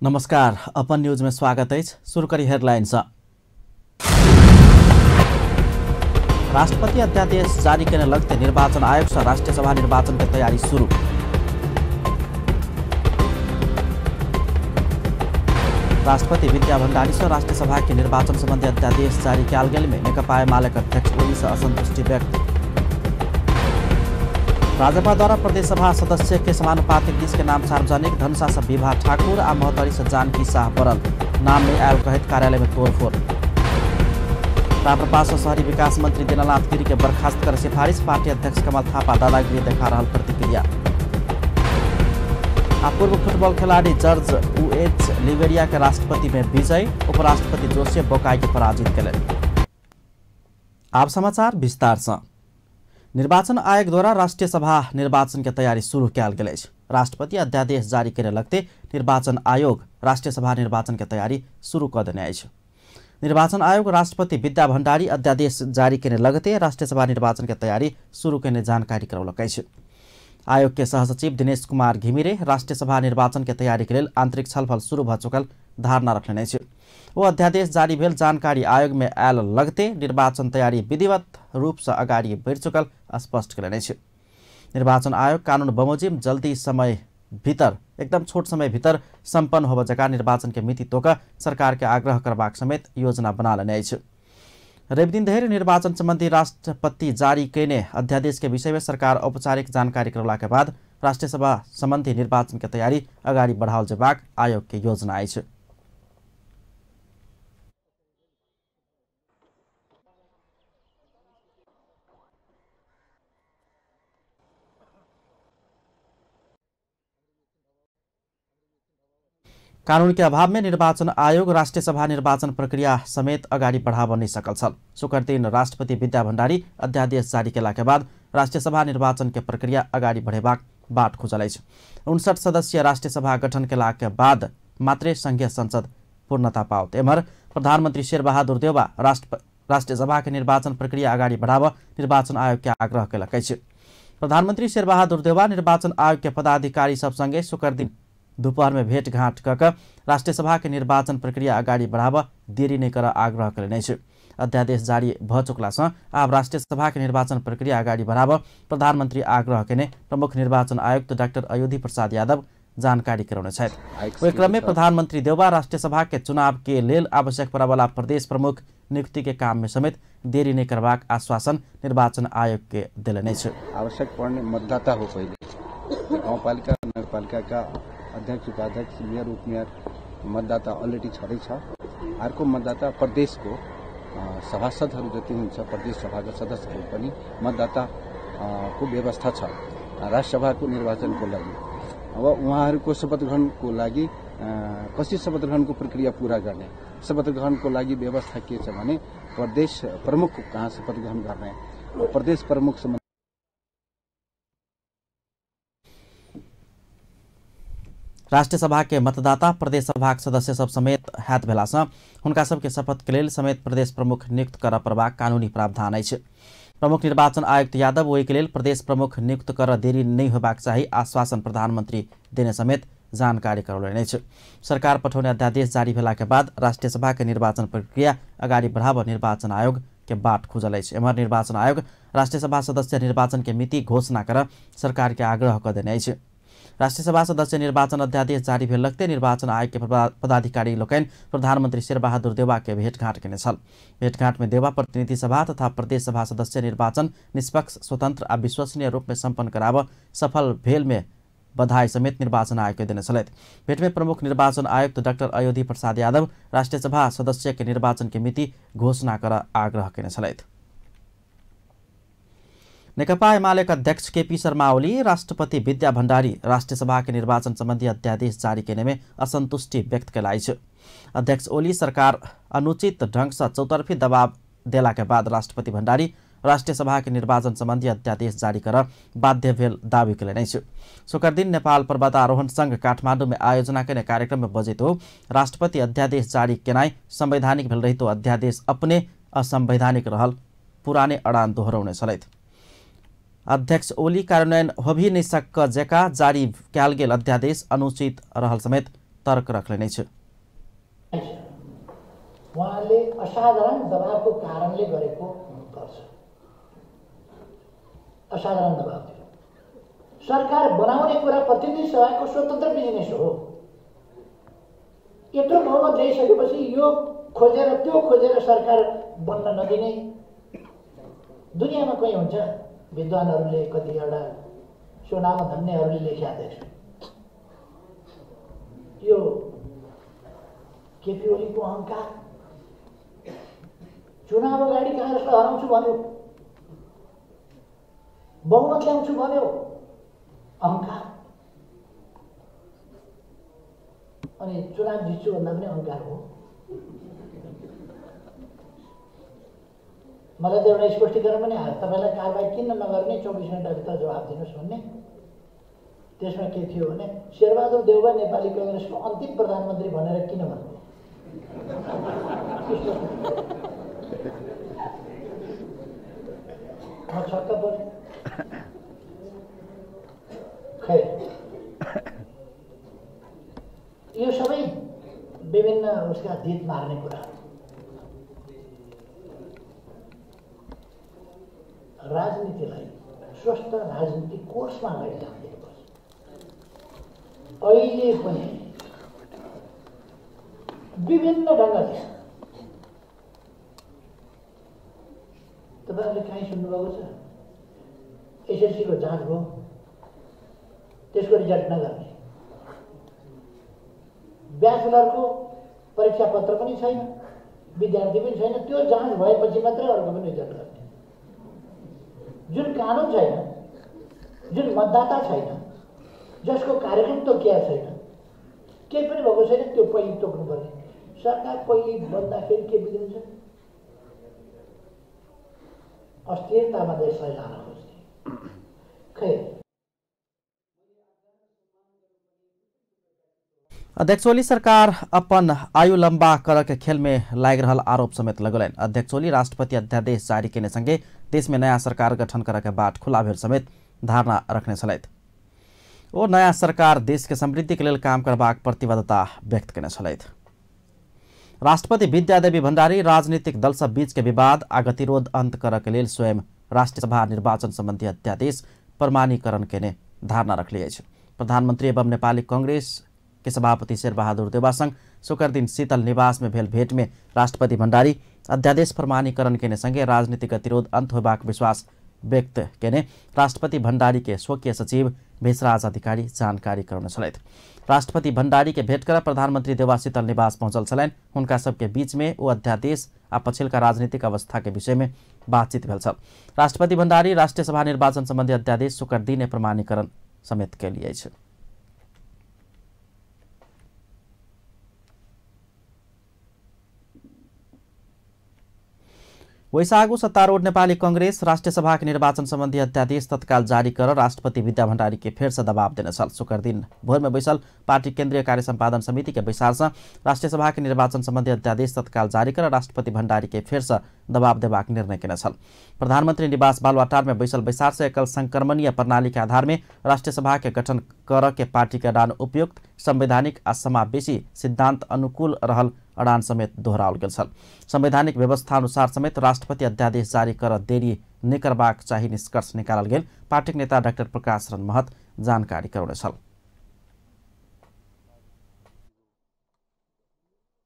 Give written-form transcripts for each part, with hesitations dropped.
नमस्कार, अपन न्यूज में स्वागत है। शुरू करी हेडलाइन। राष्ट्रपति अध्यादेश जारी करने लगते निर्वाचन आयोग से राष्ट्रीय सभा निर्वाचन की तैयारी शुरू। राष्ट्रपति विद्या भंडारी से राष्ट्रीय सभा के निर्वाचन संबंधी अध्यादेश जारी कयल गेल में नेकपा एमाले अध्यक्ष ओली से असंतुष्टि व्यक्त। राजपा द्वारा प्रदेश सभा सदस्य के समानुपातिक दिस के नाम सार्वजनिक। धनुषा से विभा ठाकुर आ महोत्तरी से जानकी शाह परल नाम नहीं आयल कहत कार्यालय में तोड़फोड़। राप्रपा से शहरी विकास मंत्री दीनानाथ गिरी के बर्खास्त कर सिफारिश। पार्टी अध्यक्ष कमल थापा दादागिरी देखा रहा प्रतिक्रिया। आ पूर्व फुटबॉल खिलाड़ी जॉर्ज यूएच लिबेरिया के राष्ट्रपति में विजय। उपराष्ट्रपति जोसेफ बोकाई के पराजित कयलनि। आप समाचार विस्तार से। निर्वाचन आयोग द्वारा राष्ट्रीय सभा निर्वाचन के तैयारी शुरू कयल गेल अछि। राष्ट्रपति अध्यादेश जारी करे लगते निर्वाचन आयोग राष्ट्रीय सभा निर्वाचन के तैयारी शुरू क देने अछि। निर्वाचन आयोग राष्ट्रपति विद्या भंडारी अध्यादेश जारी करे लगते राष्ट्रीय सभा निर्वाचन के तैयारी शुरू केने जानकारी करौलक अछि। आयोग के सहसचिव दिनेश कुमार घिमिरे राष्ट्रीय सभा निर्वाचन के तैयारी के लेल आंतरिक छलफल शुरू भ चुकल धारणा रखने अछि। ओ अध्यादेश जारी भेल जानकारी आयोग में आयल लगते निर्वाचन तैयारी विधिवत रूप से अगाडि बढ़ि चुकल स्पष्ट कयलनि अछि। निर्वाचन आयोग कानून बमोजिम जल्दी समय भीतर एकदम छोट समय भीतर सम्पन्न होबय जकाँ निर्वाचन के मिति तोक सरकार के आग्रह करबाक समेत योजना बना लेने अछि। रवि दिन धरि निर्वाचन संबंधी राष्ट्रपति जारी कयने अध्यादेश के विषय में सरकार औपचारिक जानकारी करौला के बाद राष्ट्रीय सभा संबंधी निर्वाचन के तैयारी अगाडि बढ़ाओल जेबाक आयोग के योजना अछि। कानून के अभाव में निर्वाचन आयोग राष्ट्रीय सभा निर्वाचन प्रक्रिया समेत अगाडि बढ़ाब नहीं सकल छल। शुक्र दिन राष्ट्रपति विद्या भंडारी अध्यादेश जारी केला के बाद राष्ट्रीय सभा निर्वाचन के प्रक्रिया अगाडि बढ़ेबाक बाट खुजल अछि। 59 सदस्यीय राष्ट्रीय सभा गठन केला के बाद मात्रे संघीय संसद पूर्णता पाओत। एम्हर प्रधानमंत्री शेरबहादुर देउवा राष्ट्रीय सभा के निर्वाचन प्रक्रिया अगाडि बढ़ाब निर्वाचन आयोग के आग्रह केलक अछि। प्रधानमंत्री शेरबहादुर देउवा निर्वाचन आयोग के पदाधिकारी सब संगे शुक्र दिन दोपहर में भेंटघाट कऽ राष्ट्रीय सभा के निर्वाचन प्रक्रिया अगाडि बढ़ाब देरी नहीं कर आग्रह कयलनि अछि। अध्यादेश जारी भ चुकला सँ आब राष्ट्रीय सभा के निर्वाचन प्रक्रिया अगाडि बढ़ाब प्रधानमंत्री आग्रह कयने प्रमुख निर्वाचन आयुक्त डाक्टर अयोधी प्रसाद यादव जानकारी करौने छथि। ओहि क्रम में प्रधानमंत्री देउवा राष्ट्रीय सभा के चुनाव के लेल आवश्यक पड़यवला प्रदेश प्रमुख नियुक्ति के काम में समेत देरी नहीं करबाक आश्वासन निर्वाचन आयोग के देलनि अछि। आवश्यक पर्ने मतदाता हो पहिले गाउँपालिका नगरपालिका का अध्यक्ष उपाध्यक्ष मेयर उपमेयर मतदाता अलरेडी छँदैछ। अर्को मतदाता प्रदेशको सभासदहरू जति हुन्छ प्रदेश सभाका सदस्यहरू पनि मतदाता को व्यवस्था छ राष्ट्रसभाको निर्वाचनको लागि। अब उहाँहरूको शपथ ग्रहणको लागि कसरी शपथ ग्रहणको प्रक्रिया पूरा गर्ने, शपथ ग्रहणको लागि व्यवस्था के छ भने प्रदेश प्रमुख कहाँ शपथ ग्रहण गर्ने, प्रदेश प्रमुख राष्ट्रीय सभा के मतदाता प्रदेश सभा के सदस्य सब समेत हैत भेला सँ हुनका सबके शपथ के लेल समेत प्रदेश प्रमुख नियुक्त करऽ पड़बाक कानूनी प्रावधान अछि। प्रमुख निर्वाचन आयुक्त यादव ओहि के लेल प्रदेश प्रमुख नियुक्त कर देरी नहीं होबाक चाही आश्वासन प्रधानमंत्री देने समेत जानकारी करौलनि अछि। सरकार पठौने अध्यादेश जारी भेला के बाद राष्ट्रीय सभा के निर्वाचन प्रक्रिया अगाडि बढ़ाब निर्वाचन आयोग के बाट खुजल अछि। एम्हर निर्वाचन आयोग राष्ट्रीय सभा सदस्य निर्वाचन के मिति घोषणा कर सरकार के आग्रह क देने अछि। राष्ट्रीय सभा सदस्य निर्वाचन अध्यादेश जारी भेल लगते निर्वाचन आयोग के पदाधिकारी लोकनि प्रधानमंत्री शेरबहादुर देउवा के भेंटघाट केने छल। भेंटघाट में देउवा प्रतिनिधि सभा तथा प्रदेश सभा सदस्य निर्वाचन निष्पक्ष स्वतंत्र आ विश्वसनीय रूप में सम्पन्न कराब सफल भेल में बधाई समेत निर्वाचन आयोग के देने छलथि। भेंट में प्रमुख निर्वाचन आयुक्त डाक्टर अयोधी प्रसाद यादव राष्ट्रीय सभा सदस्य के निर्वाचन के मिति घोषणा कर आग्रह केने छलथि। नेकपा एमाले अध्यक्ष केपी शर्मा ओली राष्ट्रपति विद्या भंडारी राष्ट्रीय सभा के निर्वाचन संबंधी अध्यादेश जारी केने में असंतुष्टि व्यक्त कयलनि अछि। अध्यक्ष ओली सरकार अनुचित ढंग से चौतर्फी दबाव देला के बाद राष्ट्रपति भंडारी राष्ट्रीय सभा के निर्वाचन संबंधी अध्यादेश जारी कर बाध्य भेल दावी कयलनि अछि। शुक्र दिन नेपाल पर्वतारोहण संघ काठमाडौँ में आयोजना केने कार्यक्रम में बजैत ओ राष्ट्रपति अध्यादेश जारी केनाइ संवैधानिक भेल रहितो अध्यादेश अपने असंवैधानिक रहल पुराने अड़ान दोहरौने छलथि। अध्यक्ष ओली कार्यान्वयन हो भी नहीं सक जका जारी कयल गेल अध्यादेश अनुचित रहल समेत तर्क रखलनि अछि। उहाँले असाधारण दबावको कारणले गरेको हुनुपर्छ। असाधारण दबाव थियो। सरकार बनाउने कुरा प्रतिनिधि सभाको स्वतन्त्र बिजनेस हो। यत्रो बहुमत ल्याइसकेपछि यो खोजेर त्यो खोजेर सरकार बन्न नदिने दुनियाँमा कहीँ हुन्छ? विद्वानहरूले कतिवटा स्वनाम धन्यहरूले लेख्या देख्छु। यो केपी ओलीको अहङ्कार, चुनाव अगाडि काङ्ग्रेसलाई हराउँछु भन्यो, बहुमत ल्याउँछु भन्यो, अहङ्कार। अनि चुनाव जित्छु भन्दा पनि अहङ्कार हो। मलाई त एउटा स्पष्टीकरण पनि आयो, तपाईँलाई कारवाही किन नगर्ने 24 घन्टाभित्र जवाब दिनुहोस् भन्ने। त्यसमा के थियो भने शेरबहादुर देउवा नेपाली कङ्ग्रेसको अन्तिम प्रधानमन्त्री भनेर किन भन्नु? म छक्क परेँ। खै यो सबै विभिन्न उसका धित मार्ने कुरा। राजनीतिलाई स्वस्थ राजनीतिक कोर्समा अगाडि जान दिनुपर्छ। अहिले पनि विभिन्न ढङ्गले तपाईँहरूले कहीँ सुन्नुभएको छ एसएलसीको जाँच भयो, त्यसको रिजल्ट नगर्ने, ब्याचलरको परीक्षा पत्र पनि छैन, विद्यार्थी पनि छैन, त्यो जाँच भएपछि मात्रै अर्को पनि रिजल्ट गर्ने। जुन कानुन छैन, जुन मतदाता छैन, जसको कार्यक्रम तोकिया छैन, केही पनि भएको छैन, त्यो पहिले तोक्नुपर्ने। सरकार पहिले बन्दाखेरि के बिग्रिन्छ? अस्थिरतामा देशलाई लान खोज्ने। खै अध्यक्ष ओली सरकार अपन आयु लंबा कर के खेल में लागि रहल आरोप समेत लगौलनि। अध्यक्ष ओली राष्ट्रपति अध्यादेश जारी केने संगे देश में नया सरकार गठन कर के बाट खुला भेल समेत धारणा रखने छलथि। ओ नया सरकार देश के समृद्धि के लेल काम करबाक प्रतिबद्धता व्यक्त केने छलथि। राष्ट्रपति विद्यादेवी भण्डारी राजनीतिक दल सब बीच के विवाद आ गतिरोध अंत कर के लेल स्वयं राष्ट्रिय सभा निर्वाचन संबंधी अध्यादेश प्रमाणीकरण केने धारणा रखली अछि। प्रधानमंत्री एवं नेपाली कांग्रेस के सभापति शेरबहादुर देउवासँग शुक्र दिन शीतल निवास में भेल भेट में राष्ट्रपति भण्डारी अध्यादेश प्रमाणीकरण केने संगे राजनीतिक गतिरोध अंत होबाक विश्वास व्यक्त केने राष्ट्रपति भण्डारी के स्वकीय सचिव भेषराज अधिकारी जानकारी करौने छलथि। राष्ट्रपति भण्डारी के भेट कर प्रधानमंत्री देउवा शीतल निवास पहुंचल छलनि। हुनका सबके बीच में ओ अध्यादेश आ पछिल्का राजनीतिक अवस्था के विषय में बातचीत भेल छल। राष्ट्रपति भण्डारी राष्ट्रिय सभा निर्वाचन संबंधी अध्यादेश शुक्र दिन प्रमाणीकरण समेत केली अछि। वैशाखु सत्तारूढ़ नेपाली कांग्रेस राष्ट्रिय सभा के निर्वाचन संबंधी अध्यादेश तत्काल जारी कर राष्ट्रपति विद्या भण्डारी के फेर से दबाव देने छल। शुक्र दिन भोर में बैसल पार्टी केंद्रीय कार्य संपादन समिति के बैसार से राष्ट्रिय सभा के निर्वाचन संबंधी अध्यादेश तत्काल जारी कर राष्ट्रपति भण्डारी के फेर से दबाव देबाक निर्णय केने छल। प्रधानमंत्री निवास बालुवाटार में बैसल बैसार से एकल संक्रमणीय प्रणाली के आधार में राष्ट्रिय सभा के गठन कर के पार्टी के अडान उपयुक्त संवैधानिक आ समावेशी सिद्धांत अनुकूल रहल अडान समेत दोहराओल गेल छल। संवैधानिक व्यवस्था अनुसार समेत राष्ट्रपति अध्यादेश जारी कर देरी नहि करबाक चाही निष्कर्ष निकालल गेल पार्टीक नेता डाक्टर प्रकाश शरण महत जानकारी करौने छल।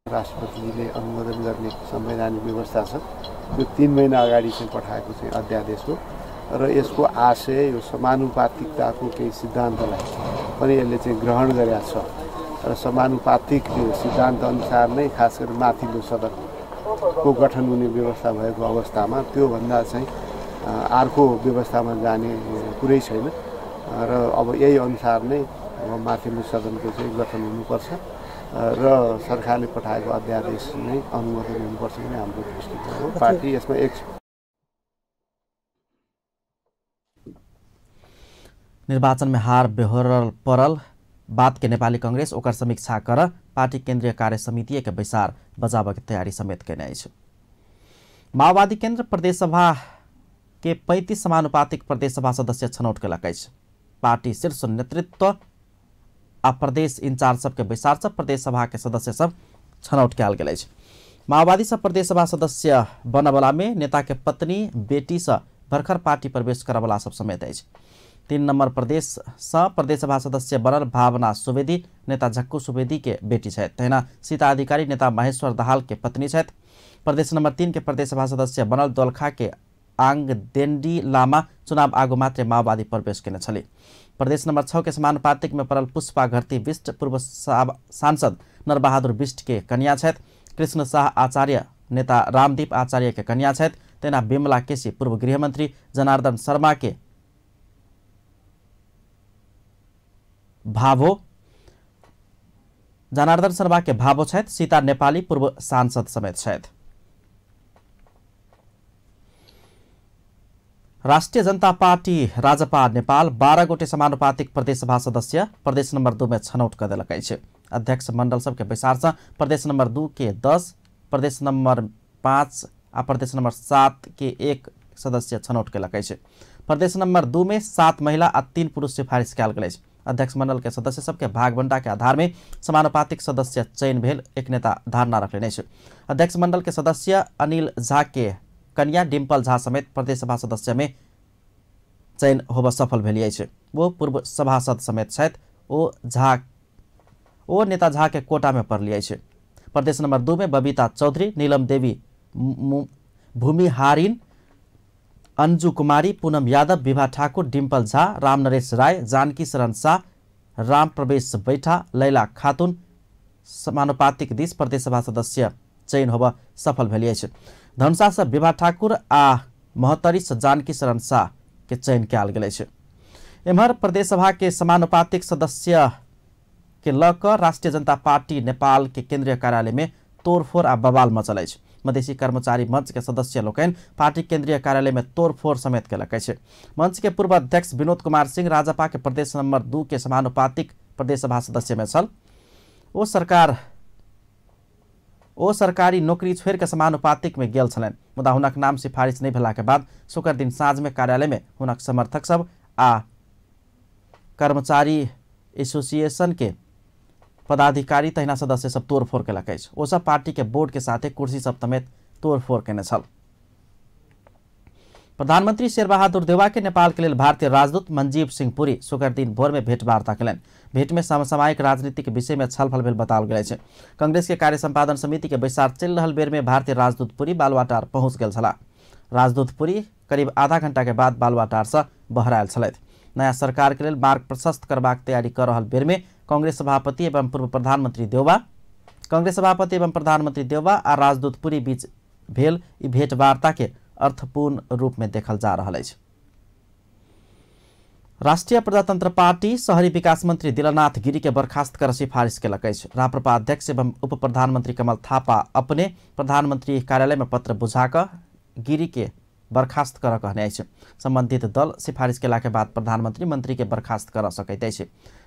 राष्ट्रपतिले अनुमोदन गर्ने संवैधानिक व्यवस्था छ, यो 3 महिना अगाडि चाहिँ पठाएको चाहिँ अध्यादेश हो र यसको आशय यो समानुपातिकताको केही सिद्धान्तलाई पनि यसले चाहिँ ग्रहण गरेको छ र समानुपातिक सिद्धान्त अनुसार नै खास गरी माथिल्लो सदनको गठन हुने व्यवस्था भएको अवस्थामा त्योभन्दा चाहिँ अर्को व्यवस्थामा जाने कुरै छैन र अब यही अनुसार नै अब माथिल्लो सदनको चाहिँ गठन हुनुपर्छ र सरकारले पठाएको अध्यादेश नै अनुमोदन हुनुपर्छ भन्ने हाम्रो दृष्टिकोण हो। पार्टी यसमा एक निर्वाचन में हार बेहोरल परल बात के नेपाली कांग्रेस ओकर समीक्षा कर पार्टी केंद्रीय कार्य समिति के बैसार बजाबऽ के तैयारी समेत केने अछि। माओवादी केंद्र प्रदेश सभा के 35 समानुपातिक प्रदेश सभा सदस्य छनौट केलक अछि। पार्टी शीर्ष नेतृत्व आ प्रदेश इंचार्ज सबके बैसार से प्रदेश सभा के सदस्य सब छनौट कयल गेल अछि। माओवादी सब प्रदेश सभा सदस्य बनबला में नेता के पत्नी बेटी से भर्खर पार्टी प्रवेश करबला सब समेत अछि। 3 नंबर प्रदेश से प्रदेश सभा सदस्य बनल भावना सुवेदी नेता झक्कू सुवेदी के बेटी छथि, तहिना सीता अधिकारी नेता महेश्वर दाहाल के पत्नी छथि। प्रदेश नंबर 3 के प्रदेश सभा सदस्य बनल दोलखा के आंग देंडी लामा चुनाव आगू मात्र माओवादी प्रवेश केने छली। प्रदेश नंबर 6 के समानुपातिक में पड़ल पुष्पा घरती बिष्ट पूर्व सांसद नरबहादुर बिष्ट के कन्या छथि। कृष्ण शाह आचार्य नेता रामदीप आचार्य के कन्या छथि, तहिना बिमला केसी पूर्व गृहमंत्री जनार्दन शर्मा के भावो जनार्दन शर्मा के भावो छथि। सीता नेपाली पूर्व सांसद समेत छथि। राष्ट्रिय जनता पार्टी राजपा नेपाल 12 गोटे समानुपातिक प्रदेश सभा सदस्य प्रदेश नंबर 2 में छनौट क देलक अछि। अध्यक्ष मंडल सबके बैसार से प्रदेश नंबर 2 के 10, प्रदेश नंबर 5 आ प्रदेश नंबर 7 के 1 सदस्य छनौट केलक अछि। प्रदेश नंबर 2 में 7 महिला आ 3 पुरुष सिफारिश कयल गेल अछि। अध्यक्ष मंडल के सदस्य सबके भागबंटा के आधार में समानुपातिक सदस्य चयन भेल एक नेता धारणा रखने अछि। अध्यक्ष मंडल के सदस्य अनिल झा के कन्या डिम्पल झा समेत प्रदेश सभा सदस्य में चयन होब सफल भेल अछि। वो पूर्व सभासद समेत छथि। ओ नेता झा के कोटा में पड़ल अछि। प्रदेश नंबर 2 में बबीता चौधरी, नीलम देवी भूमिहारिन, अंजू कुमारी, पूनम यादव, विभा ठाकुर, डिम्पल झा, राम नरेश राय, जानकी शरण शाह, राम प्रवेश बैठा, लैला खातून समानुपातिक दिस प्रदेश सभा सदस्य चयन होब सफल भेल अछि। धनुषा से विभा ठाकुर आ महोत्तरी से जानकी शरण शाह के चयन कयल गेल अछि। एम्हर प्रदेश सभा के समानुपातिक सदस्य के ल क राष्ट्रिय जनता पार्टी नेपाल के केंद्रीय कार्यालय में तोड़फोड़ आ बवाल मचल अछि। मधेसी कर्मचारी मंच के सदस्य लोकनि पार्टी केंद्रीय कार्यालय में तोड़फोड़ समेत केलक अछि। मंच के पूर्व अध्यक्ष विनोद कुमार सिंह राजपा के प्रदेश नंबर 2 के समानुपातिक प्रदेश सभा सदस्य में छल। ओ सरकारी नौकरी छोड़ि के समानुपातिक में गेल छलनि, मुदा हुनक नाम सिफारिश नहि भेला के बाद शुक्र दिन साँझ में कार्यालय में हुनक समर्थक सब आ कर्मचारी एसोसिएशन के पदाधिकारी तहिना सदस्य सब तोड़फोड़ केलक अछि। ओ सब पार्टी के बोर्ड के साथे कुर्सी सब समेत तोड़फोड़ केने छल। प्रधानमंत्री शेरबहादुर देउवा के नेपाल के लेल भारतीय राजदूत मंजीव सिंह पुरी शुक्र दिन भोर में भेंटवार्ता केलनि। भेंट में समसामयिक राजनीतिक विषय में छलफल भेल बताओल गेल अछि। कांग्रेस के कार्य संपादन समिति के बैसार चलि रहल बेर में भारतीय राजदूत पुरी बालुवाटार पहुंच गेल छलाह। राजदूत पुरी करीब आधा घंटा के बाद बालुवाटार से बहरायल छलथि। नया सरकार के लेल मार्ग प्रशस्त करबाक तैयारी कर रहल बेर में कांग्रेस सभापति एवं पूर्व प्रधानमंत्री देउवा कांग्रेस सभापति एवं प्रधानमंत्री देउवा आ राजदूत पुरी बीच भेल ई भेंटवार्ता के अर्थपूर्ण रूप में देखल जा रहल अछि। राष्ट्रिय प्रजातंत्र पार्टी शहरी विकास मंत्री दिलनाथ गिरी के बर्खास्त कर सिफारिश केलक अछि। राप्रपा अध्यक्ष एवं उप प्रधानमंत्री कमल थापा अपने प्रधानमंत्री कार्यालय में पत्र बुझा कऽ गिरी के बर्खास्त कर कहने अछि। संबंधित दल सिफारिश केला के बाद प्रधानमंत्री मंत्री के बर्खास्त कर सकैत अछि।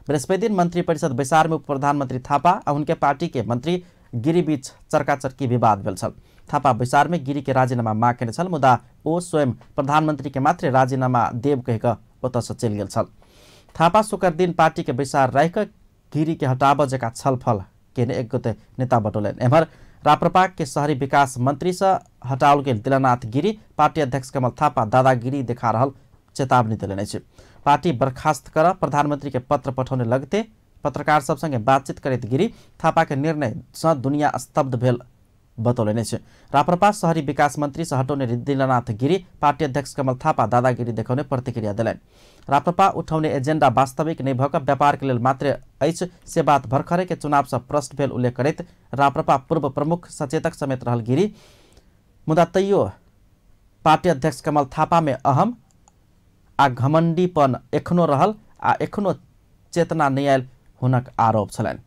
बृहस्पति दिन मंत्री परिषद बैसार में उप प्रधानमंत्री थापा आ उनके पार्टी के मंत्री गिरी बीच चर्काचर्की विवाद भेल छल। थापा बैसार में गिरी के राजीनामा माग केने छल, मुदा ओ स्वयं प्रधानमंत्री के मात्र राजीनामा देव कहि कऽ ओतऽ से चलि गेल छल। थापा शुक्र दिन पार्टी के बैसार राखि कऽ गिरी के हटाबऽ जकाँ छलफल केने एक गोटे नेता बतौलनि। एम्हर राप्रपा के शहरी विकास मंत्री से हटाओल गेल दिलनाथ गिरी पार्टी अध्यक्ष कमल थापा दादागिरी देखा रहल चेतावनी देलनि अछि। पार्टी बर्खास्त कर प्रधानमंत्री के पत्र पठौने लगते पत्रकार सब संगे बातचीत करैत गिरी थापा के निर्णय से दुनिया स्तब्ध भेल बतौलनि अछि। राप्रपा शहरी विकास मंत्री से हटौने दिलनाथ गिरी पार्टी अध्यक्ष कमल थापा दादागिरी देखौने प्रतिक्रिया देलनि। राप्रपा उठौने एजेंडा वास्तविक नहि भऽ कऽ व्यापार के लेल मात्र अछि से बात भर्खरे के चुनाव से प्रश्न भेल उल्लेख करैत राप्रपा पूर्व प्रमुख सचेतक समेत रहल गिरी मुदा तैयो पार्टी अध्यक्ष कमल थापा में अहम आ घमंडीपन एखनो रहल आ एखनो चेतना नहि आयल हुनक आरोप छलनि।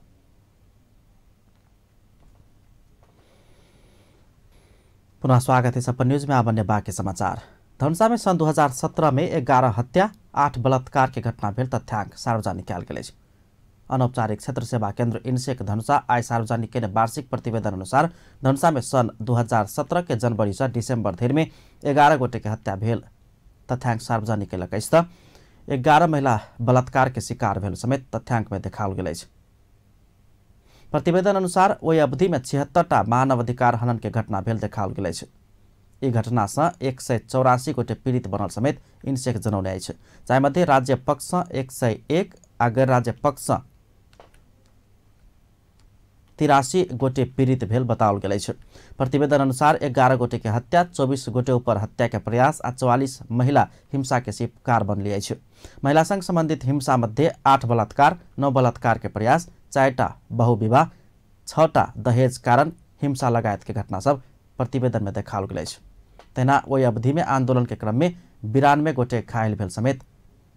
पुनः स्वागत है सपन न्यूज में। आब अन्य बाकी समाचार। धनुषा में सन् 2017 में 11 हत्या 8 बलात्कार के घटना भेल तथ्यांक सार्वजनिक कयल गेल अछि। अनौपचारिक क्षेत्र सेवा केंद्र इनसेक धनुषा आइ सार्वजनिक केने वार्षिक प्रतिवेदन अनुसार धनुषा में सन् 2017 के जनवरी से दिसंबर धरि में 11 गोटे के हत्या भेल तथ्यांक सार्वजनिक केलक अछि। त 11 महिला बलात्कार के शिकार भेल समेत तथ्यांक में देखाओल गेल अछि। प्रतिवेदन अनुसार ओहि अवधि में 76टा मानव अधिकार हनन के घटना भेल देखाओल गेल अछि। ई घटना से 184 गोटे पीड़ित बनल समेत इनसेक जनौने अछि, जाहिमध्ये राज्य पक्ष से 101 आ गैर राज्य पक्ष से 83 गोटे पीड़ित भेल बताओल गेल अछि। प्रतिवेदन अनुसार 11 गोटे के हत्या, 24 गोटे ऊपर हत्या के प्रयास आ 44 महिला हिंसा के शिकार बनली अछि। महिला संग संबंधित हिंसा मध्ये 8 बलात्कार, 9 बलात्कार के प्रयास, 4टा बहुविवाह, 6टा दहेज कारण हिंसा लगायत के घटना सब प्रतिवेदन में देखाओल गेल अछि। तहिना ओहि अवधि में आंदोलन के क्रम में 92 गोटे घायल भेल समेत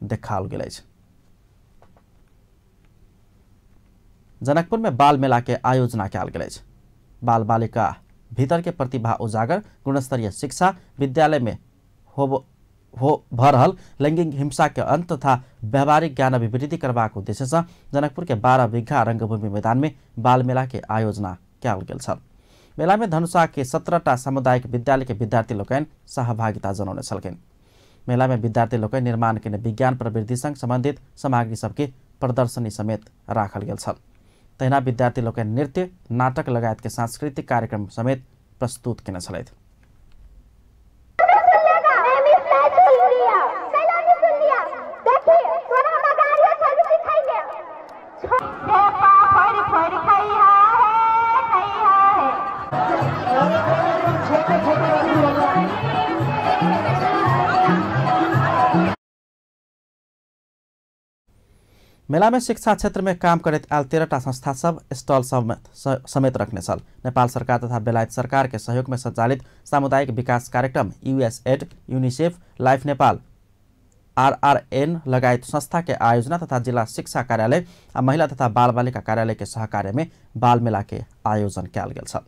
देखाओल गेल अछि। जनकपुर में बाल मेला के आयोजना कयल गेल अछि। बाल बालिका भीतर के प्रतिभा उजागर, गुणस्तरीय शिक्षा, विद्यालय में हो भ रहल लैंगिक हिंसा के अंत तथा व्यवहारिक ज्ञान अभिवृद्धि करबाक उद्देश्य से जनकपुर के 12 बीघा रंगभूमि मैदान में बाल मेला के आयोजना कयल गेल छल। मेला में धनुषा के 17टा सामुदायिक विद्यालय के विद्यार्थी लोकनि सहभागिता जनौने छलखिन। मेला में विद्यार्थी लोकनि निर्माण केने विज्ञान प्रवृत्ति संग संबंधित सामग्री सबके प्रदर्शनी समेत राखल गेल छल। तहिना विद्यार्थी लोकनि नृत्य, नाटक लगायत के सांस्कृतिक कार्यक्रम समेत प्रस्तुत केने छलथि। मेला में शिक्षा क्षेत्र में काम करैत आयल 13टा संस्था सब स्टॉल सब समेत रखने छल। नेपाल सरकार तथा बेलायत सरकार के सहयोग में संचालित सामुदायिक विकास कार्यक्रम USAID, UNICEF, life Nepal, RRN लगायत संस्था के आयोजना तथा जिला शिक्षा कार्यालय आ महिला तथा बाल बालिका कार्यालय के सहकार्य में बाल मेला के आयोजन कयल गेल छल।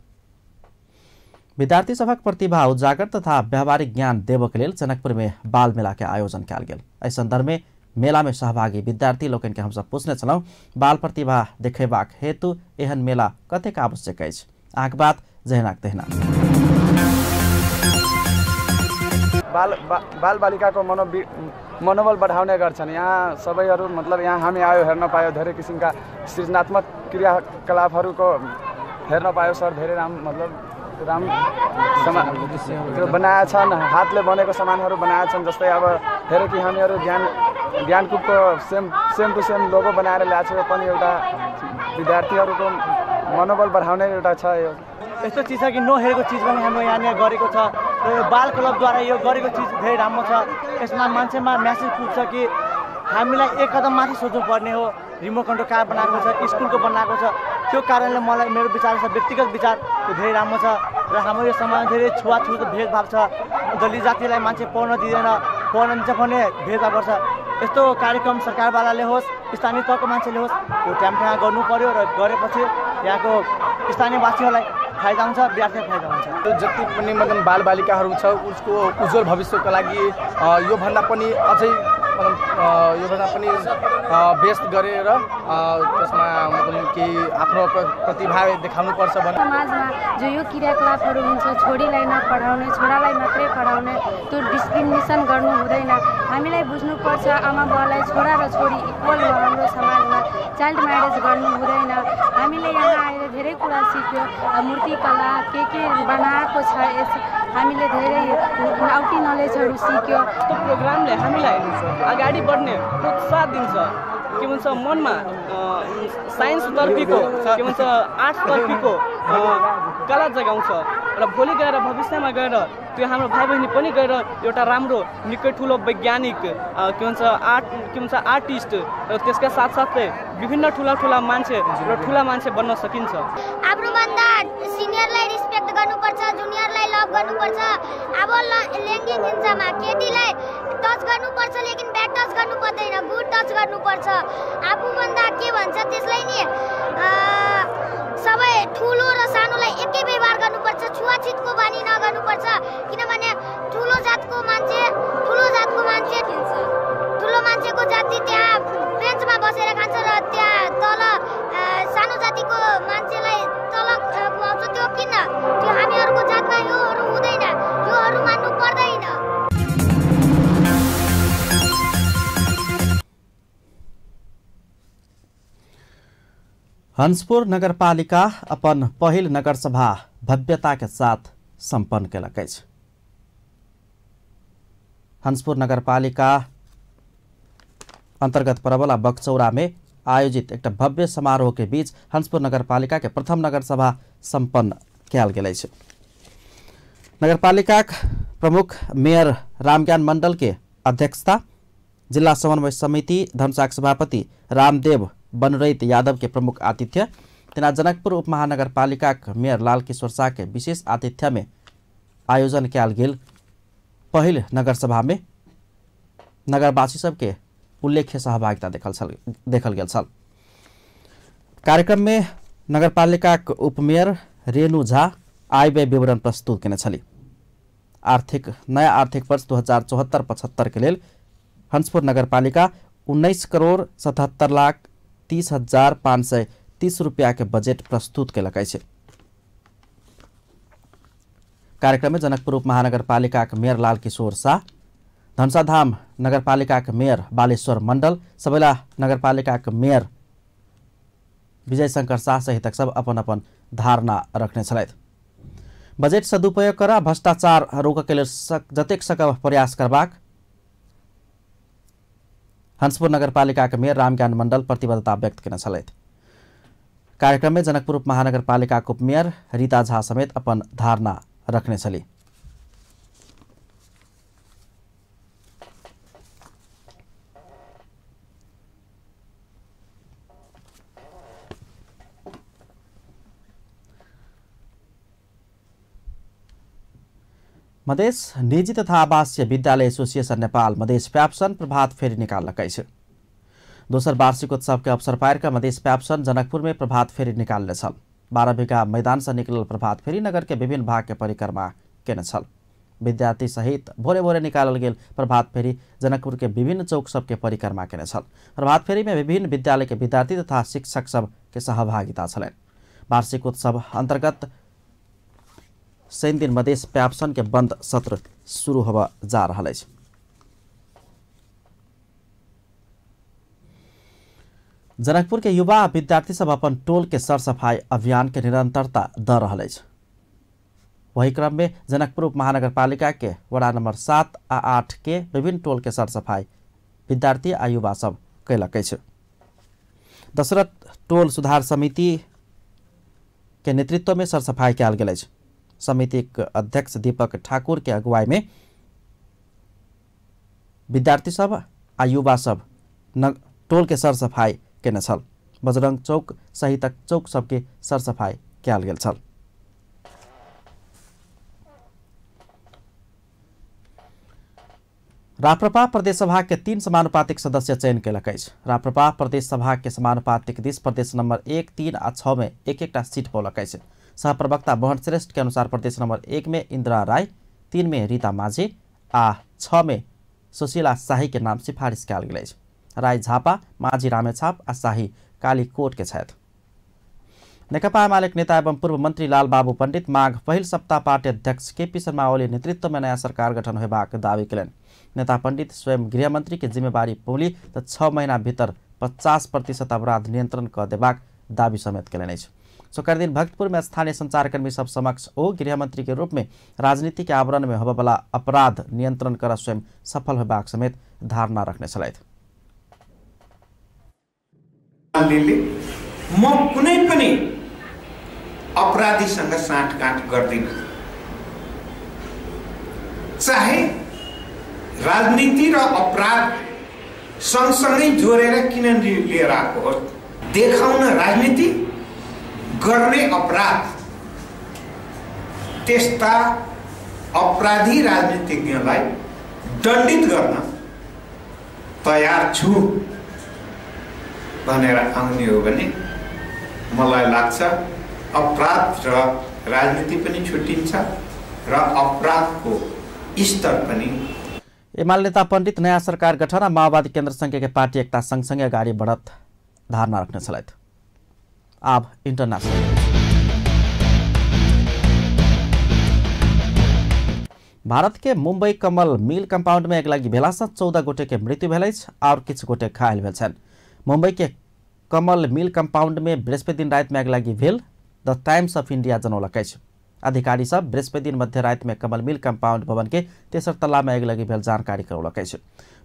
विद्यार्थी सभक प्रतिभा उजागर तथा व्यावहारिक ज्ञान देबऽ के लेल जनकपुर में बाल मेला के आयोजन कयल गेल। एहि संदर्भ में मेला में सहभागी विद्यार्थी लोकनि के हमसब पूछने छलहुँ, बाल प्रतिभा देखेबाक हेतु एहन मेला कतेक आवश्यक अछि? अहाँके बात जहिनाक तहिना। बाल बाल बालिकाको मनोबल बढाउने गर्छन्। यहाँ सबैहरू मतलब यहाँ हामी आयो हेर्न पायो धेरै किसिमका सृजनात्मक क्रियाकलापहरूको हेर्न पायो सर। धेरै राम मतलब राम त्यो बनाएका छन्, हातले बनेको सामानहरू बनाएका छन्। जस्तै अब धेरै कि हामीहरू ज्ञानकूपको सेम टु सेम लोगो बनाएर ल्याएको छौँ पनि एउटा विद्यार्थीहरूको मनोबल बढाउने एउटा छ। यो यस्तो चिज छ कि नहेरेको चिज पनि हाम्रो यहाँनिर गरेको छ र यो बाल क्लबद्वारा यो गरेको चिज धेरै राम्रो छ। यसमा मान्छेमा म्यासेज पुग्छ कि हामीलाई एक कदम माथि सोच्नुपर्ने हो। रिमोट कन्ट्रोल कार बनाएको छ, स्कुलको बनाएको छ, त्यो कारणले मलाई मेरो विचार छ, व्यक्तिगत विचार त्यो धेरै राम्रो छ। र हाम्रो यो समाजमा धेरै छुवाछुत भेदभाव छ, दलित जातिलाई मान्छे पढ्न दिँदैन, पढ्न दिन्छ भने भेदभाव गर्छ। यस्तो कार्यक्रम सरकारवालाले होस्, स्थानीय तहको मान्छेले होस्, यो टाइम टाइममा गर्नु पर्यो र गरेपछि यहाँको स्थानीयवासीहरूलाई फाइदा हुन्छ, विद्यार्थीलाई फाइदा हुन्छ। जति पनि मतलब बालबालिकाहरू छ उसको उज्जवल भविष्यको लागि योभन्दा पनि अझै मतलब योभन्दा पनि व्यस्त गरेर त्यसमा मतलब केही आफ्नो प्रतिभा देखाउनुपर्छ भन्ने। समाजमा जो यो क्रियाकलापहरू हुन्छ, छोरीलाई नपढाउने, छोरालाई मात्रै पढाउने, त्यो डिस्क्रिमिनेसन गर्नु हुँदैन। हामीलाई बुझ्नुपर्छ आमा बाबालाई छोरा र छोरी इक्वल हो। हाम्रो समाजमा चाइल्ड म्यारेज गर्नु हुँदैन। हामीले यहाँ आएर धेरै कुरा सिक्यो, मूर्तिकला के बनाएको छ, यस हामीले धेरै आउटी नलेजहरू सिक्यो। त्यो प्रोग्रामले हामीलाई अगाडि बढ्ने प्रोत्साहन दिन्छ। के भन्छ मनमा साइन्स तर्फीको के भन्छ आर्ट्स तर्फीको कला जगाउँछ र भोलि गएर भविष्यमा गएर त्यो हाम्रो भाइ बहिनी पनि गएर एउटा राम्रो निकै ठुलो वैज्ञानिक के भन्छ आर्ट के भन्छ आर्टिस्ट र त्यसका साथसाथै विभिन्न ठुला ठुला मान्छे र ठुला मान्छे बन्न सकिन्छ। आफूभन्दा सिनियरलाई रिस्पेक्ट गर्नुपर्छ, जुनियरलाई लभ गर्नुपर्छ। अब लैङ्गिक हिंसामा केटीलाई टच गर्नुपर्छ, लेकिन ब्याड टच गर्नु पर्दैन, गुड टच गर्नुपर्छ। आफूभन्दा के भन्छ त्यसलाई नि सबै ठुलो र सानोलाई एकै व्यवहार गर्नुपर्छ, छुवाछुतको बानी नगर्नुपर्छ। किनभने ठुलो जातको मान्छे ठुलो मान्छेको जाति त्यहाँ बेन्चमा बसेर खान्छ र त्यहाँ तल सानो जातिको मान्छेलाई तल खुवाउँछ। त्यो किन? त्यो हामीहरूको जातमा योहरू हुँदैन, योहरू मान्नु पर्दैन। हंसपुर नगरपालिका अपन पहिल नगरसभा भव्यता के साथ सम्पन्न केलक अछि। हंसपुर नगरपालिका अंतर्गत परवला बकचौरा में आयोजित एक भव्य समारोह के बीच हंसपुर नगरपालिका के प्रथम नगरसभा सम्पन्न कयल गेल अछि। नगरपालिका प्रमुख मेयर रामज्ञान मंडल के अध्यक्षता, जिला समन्वय समिति धनुषाक सभापति रामदेव बनरैत यादव के प्रमुख आतिथ्य तेना जनकपुर उप महानगरपालिका मेयर लालकिशोर शाह के विशेष आतिथ्य में आयोजन कयल गेल पहिल नगरसभा में नगरवासी सबके उल्लेख्य सहभागिता देखल गेल छल। कार्यक्रम में नगरपालिका उपमेयर रेणु झा आय व्यय विवरण प्रस्तुत केने छली। नया आर्थिक वर्ष 2074-75 के लेल हंसपुर नगरपालिका 19,77,30,530 रुपया के बजट प्रस्तुत केलक अछि। कार्यक्रम में जनकपुर उप महानगरपालिका के मेयर लालकिशोर शाह, धनुषाधाम नगरपालिका के मेयर बालेश्वर मंडल, सबैला नगरपालिका के मेयर विजय शंकर शाह सहितक सब अपन अपन धारणा रखने छलथि। बजट सदुपयोग कर भ्रष्टाचार रोकऽ के लेल जतेक सकब प्रयास करबाक हंसपुर नगरपालिका के मेयर रामज्ञान मंडल प्रतिबद्धता व्यक्त केने छलथि। कार्यक्रम में जनकपुर उप महानगरपालिका के उपमेयर रीता झा समेत अपन धारणा रखने छली। मधेश निजी तथा आवासीय विद्यालय एसोसिएशन नेपाल मधेश प्याप्सन प्रभात फेरी निकाललक अछि। दोसर वार्षिकोत्सव के अवसर पारि कऽ मधेश प्याप्सन जनकपुर में प्रभात फेरी निकालने छल। 12 बीघा मैदान से निकलल प्रभात फेरी नगर के विभिन्न भाग के परिक्रमा केने छल। विद्यार्थी सहित भोरे भोरे निकालल गेल प्रभात फेरी जनकपुर के विभिन्न चौक सबके परिक्रमा केने छल। प्रभात फेरी में विभिन्न विद्यालय के विद्यार्थी तथा शिक्षक सब के सहभागिता छलनि। वार्षिकोत्सव अंतर्गत शनि दिन मधेश प्याप्सन के बंद सत्र शुरू होबय जा रहल अछि। जनकपुर के युवा विद्यार्थी सब अपन टोल के सरसफाई अभियान के निरंतरता द रहल अछि। वही क्रम में जनकपुर उप महानगरपालिका के वड़ा नंबर 7 आ 8 के विभिन्न टोल के सरसफाई विद्यार्थी आ युवा सब कयलक अछि। दशरथ टोल सुधार समिति के नेतृत्व में सरसफाई कयल गेल अछि। समिति के अध्यक्ष दीपक ठाकुर के अगुवाई में विद्यार्थी सब आ युवा सब टोल के सरसफाई केने छल। बजरंग चौक सहितक चौक सबके सरसफाई कयल गेल छल। राप्रपा प्रदेशसभा के 3 समानुपातिक सदस्य चयन केलक अछि। राप्रपा प्रदेशसभा के समानुपातिक दिस प्रदेश नंबर 1, 3 आ 6 में एक एकटा सीट पौलक अछि। सहप्रवक्ता मोहन श्रेष्ठ के अनुसार प्रदेश नंबर 1 में इंदिरा राय, 3 में रीता माझी आ 6 में सुशीला शाही के नाम सिफारिश कयल गेल अछि। राय झापा, माझी रामेछाप आ शाही कालीकोट के छथि। नेकपा एमाले नेता एवं पूर्व मंत्री लालबाबू पंडित माघ पहिल सप्ताह पार्टी अध्यक्ष केपी शर्मा ओली नेतृत्व में नया सरकार गठन होबाक दावी केलनि। नेता पंडित स्वयं गृहमंत्री के जिम्मेवारी पौली त 6 महीना भीतर 50% अपराध नियंत्रण क देबाक दावी समेत केलनि अछि। शुक्र दिन भक्तपुर में स्थानीय संचारकर्मी सब समक्ष ओ गृहमंत्री के रूप में राजनीति के आवरण में होबयवला अपराध नियंत्रण कर स्वयं सफल होबाक समेत धारणा रखने छलथि। म कुनै पनि अपराधीसँग साँठगाँठ गर्दिन, चाहे राजनीति र अपराध सँगसँगै जोडेर किन लिएर आएको हो। देखाउन राजनीति, गर्ने अपराध, त्यस्ता अपराधी राजनीतिज्ञलाई दण्डित गर्न तयार छु भनेर आउने हो भने मलाई लाग्छ अपराध र राजनीति पनि छुट्टिन्छ र अपराधको स्तर पनि। एमाले नेता पण्डित नयाँ सरकार गठन र माओवादी केन्द्र संघ के पार्टी एकता सँगसँगै अगाडि बढत धारणा रख्ने छलथि। आब इंटरनेशनल। भारत के मुंबई कमल मिल कंपाउंड में अगलगी भेला से 14 गोटे के मृत्यु भेल अछि और किछु गोटे घायल भेल छनि। मुंबई के कमल मिल कंपाउंड में बृहस्पति दिन राति में आगिलगी भेल द टाइम्स ऑफ इंडिया जनौलक अछि। अधिकारी सब बृहस्पति दिन मध्य राति में कमल मिल कंपाउंड भवन के तेसर तल्ला में आगिलगी भेल जानकारी करौलक अछि।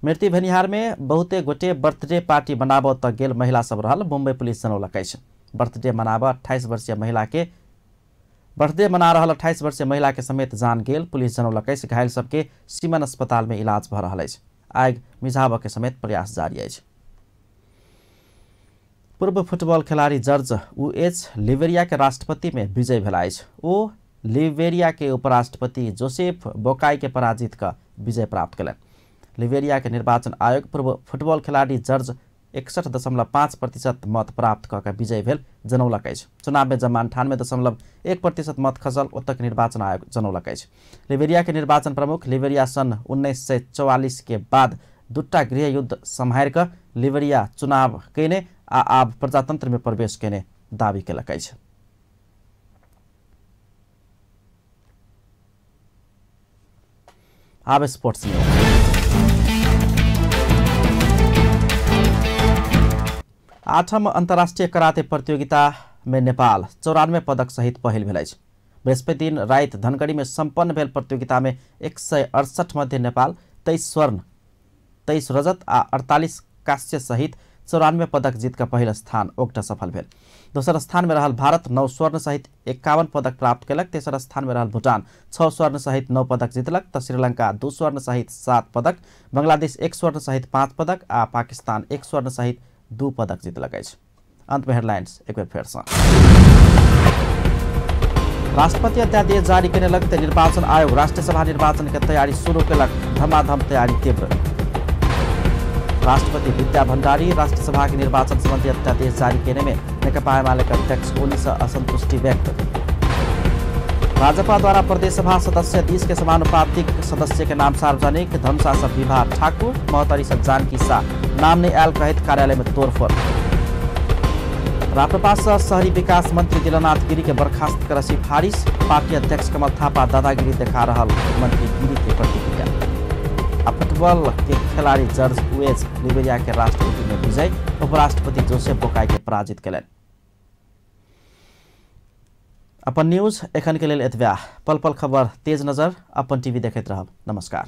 मृत्यु भेनिहार में बहुते गोटे बर्थडे पार्टी मनाबऽ तक गेल महिला सब रहल मुंबई पुलिस जनौलक अछि। बर्थडे मनाबऽ 28 वर्षीय महिला के बर्थडे मना रहल 28 वर्षीय महिला के समेत जान गेल पुलिस जनौलक अछि। घायल सबके सीमन अस्पताल में इलाज भऽ रहल अछि। आगि मिझाबऽ के समेत प्रयास जारी अछि। पूर्व फुटबॉल खिलाड़ी जॉर्ज यूएच लिबेरिया के राष्ट्रपति में विजय भेला अछि। ओ लिबेरिया के उपराष्ट्रपति जोसेफ बोकाई के पराजित क विजय प्राप्त कयलनि। लिबेरिया के निर्वाचन आयोग पूर्व फुटबॉल खिलाड़ी जॉर्ज 61.5% मत प्राप्त क विजय भेल जनौलक अछि। चुनाव में जम्मा 98.1% मत खसल ओतक निर्वाचन आयोग जनौलक अछि। लिबेरिया के निर्वाचन प्रमुख लिबेरिया सन् 1944 के बाद दूटा गृह युद्ध सम्हारि क लिबेरिया चुनाव कयने आ आब प्रजातंत्र में प्रवेश कयने दावी केलक अछि। आब स्पोर्ट्स न्यूज। आठम अंतर्राष्ट्रीय कराते प्रतियोगिता में नेपाल 94 पदक सहित पहिल भेल अछि। बृहस्पति दिन राति धनगढ़ी में संपन्न भेल प्रतियोगिता में 168 मध्ये नेपाल 23 स्वर्ण, 23 रजत आ 48 कांस्य सहित 94 पदक जीत क पहिल स्थान ओकटा सफल भेल। दोसर स्थान में रहल भारत 9 स्वर्ण सहित 51 पदक प्राप्त केलक। तेसर स्थान में रहल भूटान 6 स्वर्ण सहित 9 पदक जीतलक त श्रीलंका 2 स्वर्ण सहित 7 पदक, बांग्लादेश 1 स्वर्ण सहित 5 पदक आ पाकिस्तान 1 स्वर्ण सहित 2 पदक जीतलक अछि। अंत में हेडलाइंस एक बेर फेर सँ। राष्ट्रपति अध्यादेश जारी केने लगते निर्वाचन आयोग राष्ट्रीय सभा निर्वाचन के तैयारी शुरू केलक, धमाधम तैयारी तीव्र। राष्ट्रपति विद्या भंडारी राष्ट्रीय सभा के निर्वाचन संबंधी अध्यादेश जारी केने में नेकपा एमाले के अध्यक्ष ओली से असंतुष्टि व्यक्त। राजपा द्वारा प्रदेश सभा सदस्य 20 के समानुपातिक सदस्य के नाम सार्वजनिक, धनुषा से विभा ठाकुर, महोत्तरी से जानकी शाह नाम नहीं आयल कहत कार्यालय में तोड़फोड़। राप्रपा से शहरी विकास मंत्री दिलनाथ गिरी के बर्खास्त कर सिफारिश, पार्टी अध्यक्ष कमल थापा दादागिरी देखा रहा मंत्री गिरी के प्रतिक्रिया। आ फुटबॉल के खिलाड़ी जॉर्ज यूएच लिबेरिया के राष्ट्रपति में विजय, उपराष्ट्रपति जोसेफ बोकाई के पराजित कयलनि। अपन न्यूज एखन के लेल एतबे। पल पल खबर तेज नजर अपन टीवी देखैत रहब। नमस्कार।